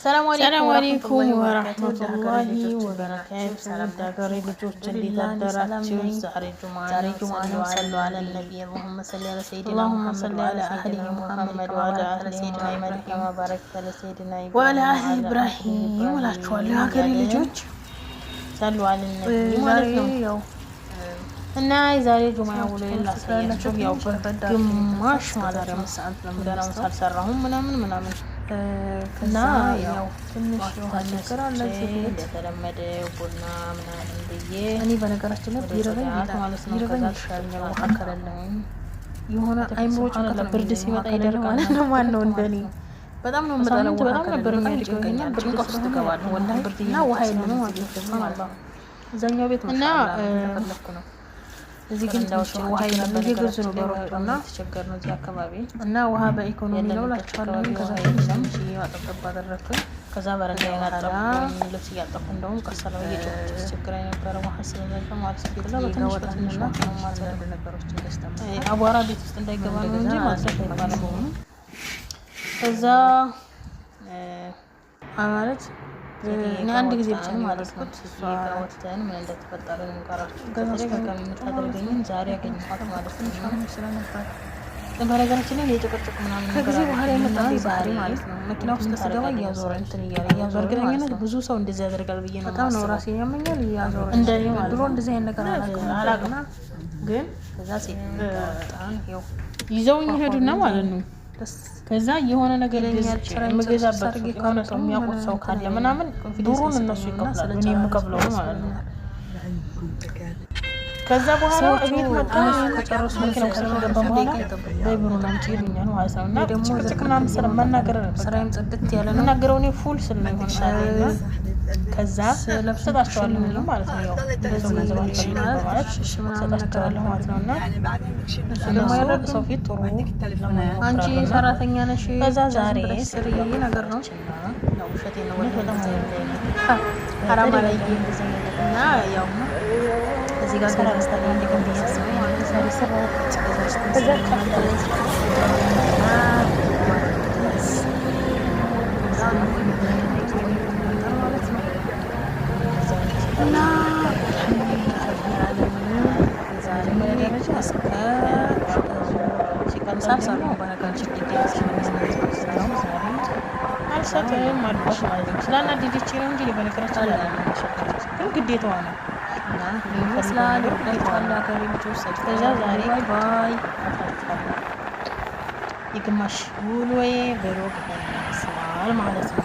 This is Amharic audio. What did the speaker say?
ሰላም ሰላም አለይኩም አለይኩም ወራህመቱላሂ ወራህመቱላሂ ወበረካቱ። ወበረካቱ። ሰላም ሀገሬ ልጆች እንዴት ሰላም አደራችሁ? ነኝ። ዛሬ ጁምዓ ዛሬ ነው። ጁምዓ ሰሉ ነው። አለ ሰሉ አለ ነቢ ነቢ አላሁመ ሰሊ አላ ሰይዲና اللهم ሙሐመድ صل ወአላ على አህሊሂ سيدنا ሙሐመድ محمد ከማ وعلى ባረክተ አላ أهل ሰይዲና محمد ኢብራሂም كما باركت على سيدنا ወአላ إبراهيم አህሊ وعلى أهل ኢብራሂም እላችኋለሁ። إبراهيم የሀገሬ እያለን ልጆች ሰሉ አለ ነቢ ዛሬ ማለት ነው። ያው እና የዛሬ ጁምዓ ስራችሁ ውሎዬን ትንሽ ላሳያችሁ። ስላላችሁ ያው ትንሽ ከበድ አድርጌ ነው በግማሽ የተነሳሁት። እስከ ማለት ዛሬ ነው። 5 ሰዓት ነው ገና የምነሳው። አልሰራሁም ምናምን ምናምን ከዛ እና ያው ያው ትንሽ ጠዋት የውሃ ችግር አለ ተነስቼ እዚህ ቤት። እንደተለመደው ቡና ምናምን ብዬ እኔ በነገራችን ላይ ወደ ቢርበኝ ጽዳት ማለት ነው። ቢርበኝ ከዛ ይሻለኛል ውሃ ከሌለ። አጠጣለሁኝ። የሆነ አይምሮ ጭንቀት ሱብሃንአላህ ነው ብርድ የሚይዘኝ ውሃ ሲመጣ ከሌለ ይደርቃል ማለት ነው። ማን ነው ማለት እንደኔ ነው። በጣም ነው የምጠላው በሳምንት ውሃ በጣም ከሌለ፣ ነበር በጣም የሚያድገው። ይሄኛ ይጨንቀኛል። ብርድ ጭንቀት ውስጥ ስለሆነ እገባለሁ ወላሂ። ብርድ እና እየመጣ ውሃ የለም ስለሆነ እዚህ ማለት ቤት ነው። ደግሞ ማለት ሱብሃንአላህ ነው። እዛኛው ቤት እና ማሻአላ ነው እንደፈለኩ ነው። እዚህ ግን ትንሽ በረንዳዎችን ውሃ ችግር የለም፣ እየገዙ በነገራችን ነው ላይ በሮቶ በጣም እና የተቸገርነው እዚህ አካባቢ እና ውሃ በኢኮኖሚ ነው ያለንበት እላችኋለሁ። አካባቢ ከዛ ውሃ ትንሽ የለም። ትንሽ አጠብጠብ አደረግኩኝ። ከዛ ከዛ በረንዳዬን በኋላ አጠብኩኝ። ልብስ እያጠብኩ እንደውም ቀሰለው እየጮኸች አስቸግራኝ ነበረ ውሃ ስለሌለ ማለት ነው። ከዛ ከዛ በትንሽ በትንሽ ወጣንና በትንሽ ውሃ ነው ትንሽ የማጸዳው። አንዳንድ ነገሮችን ገዝተን መጣን። አቧራ ቤት ውስጥ ምን እንዳይገባ ነው እንደገዛ እንጂ ማጽዳት አይባልም። አላሳየኋችሁም። ከዛ ማለት ሴትዬ እኔ ጋር አንድ ጊዜ ብቻ ወጣን ነው ማለት ነው። የወረድኩት። እሷ ሴትዬ ጋር ወጥተን ምን እንደተፈጠረ ልንገራችሁ። ገዛዝታ በተደጋጋሚ የመጣችው ማለት ነው። የምታደርገኝን ዛሬ ያገኘኋት ማለት ትንሽ ነው። አሞኝ ስለነበረ በነገራችን ላይ የጭቅጭቅ ምናምን ነገር ከጊዜ በኋላ አልወድም እና የመጣብኝ ዛሬ ባህሪ ማለት ነው። መኪና ውስጥ ምን ስገባ ታደርጋለች እያዞረ መሰለሽ? እንትን እያለ እያዞረ ማለት በእርግጠኝነት ነው። ብዙ ሰው እንደዚህ ያደርጋል ብዬ ነው በጣም ነው የማስበው። ራሴን ያመኛል፣ እያዞረ እንደኔ ማለት ድሮ ነው። እንደዚህ አይነት ነገር አላውቅም ነበር አላውቅም እና ግን ከዛ ሴትዮ ጋር ወጣን። ያው ይዘውኝ ሄዱና ፏፏ ማለት ነው። ደስ ከዛ የሆነ ነገር ይለኛል። ገዝቼ ስራዬን ጨርስ የምገዛበት አድርጌ ሱቅ የሆነ ሰው ካልወጣሁ የሆነ የሚያውቁት ሰው እንትን ካለ አይለኝም፣ ምናምን ኮንፊደንስ ብሩን እነሱ አይሰጠኝም እና ይከፍላሉ፣ እኔ ስለጨራረስኩ የምከፍለው ደስ ማለት ነው። ብሎኛል። ከዛ በኋላ ሰዎቹ እቤት መጥተው እነሱ ከጨረሱ መኪናው ሰብስበው ከገባ 30 በኋላ ደቂቃ ይጠብቁኛል። በይ ብሩን አምጪ ይሉኛል ማለት ነው። እና እኔ ደግሞ ጭቅጭቅ ዝርክርክ ምናምን ብዬ ስለ መውጣት መናገር አልወድም። በቃ ስራዬም ጽድት ያለ ነው። የምናገረው እኔ ፉል ስል ነው የሆነ ሰዓት ላይ እና ከዛ ስለብሱም ክሽን ሰጣቸዋለሁ ነው ማለት ነው። ያው ሰው እንደዚህ ገንዘብ አልፈልግም ማለት በማለት ሽሽ ምናምን ነገር ሰጣቸዋለሁ ማለት ነው። አልፈልግም። እና እነሱ ደግሞ እነሱ አይረዱም። ሰው ፊት ጥሩ ለመሆን አንቺ ይሞክራሉ። እና ሰራተኛ ነሽ ከዛ ብቻ ዝም ዛሬ ብለሽ ስሪ ሴትዮዋ ነገር ነው። መጣችና ያው ውሸቴን ነው እውነት ወላሂ በጣም እንደዚህ ነው አይነት የምታየው። ሀራም አለይ በተደጋጋሚ እንደዚህ አይነት ነገር እና ያው እና እዚህ ጋር ስራ ገዛዝተን አንድ ቀን ነው ማለት ነው። ዛሬ ሰራሁት። ገዛዝተን ከዛ ስንመለስ እና ከዛ ማለት ነው እና አልሐምዱሊላህ ረቢል ዓለሚን ዛሬ መጀመሪያ ደረጃ እስከ ሲቀጥል ምሳ ደግሞ አልሰራሁም። በነገራችን ላይ ስራው ዛሬ አልሰጥም አልኳት ማለት ነው። ስላናደደች ነው እንጂ እኔ በነገራችን ላይ አላናደደችም፣ ግን ግዴታዋ ነው። እና እኔ የምፈልገው ይመስላል። ነገር ግዴታዋ ወዳችኋለሁ ነው። ሀገሬ ልጆች። ከዛ subscribe ዛሬ bye bye። አታችኋለሁ። የግማሽ ውሎዬ vlog ይሄን ይመስላል ማለት ነው።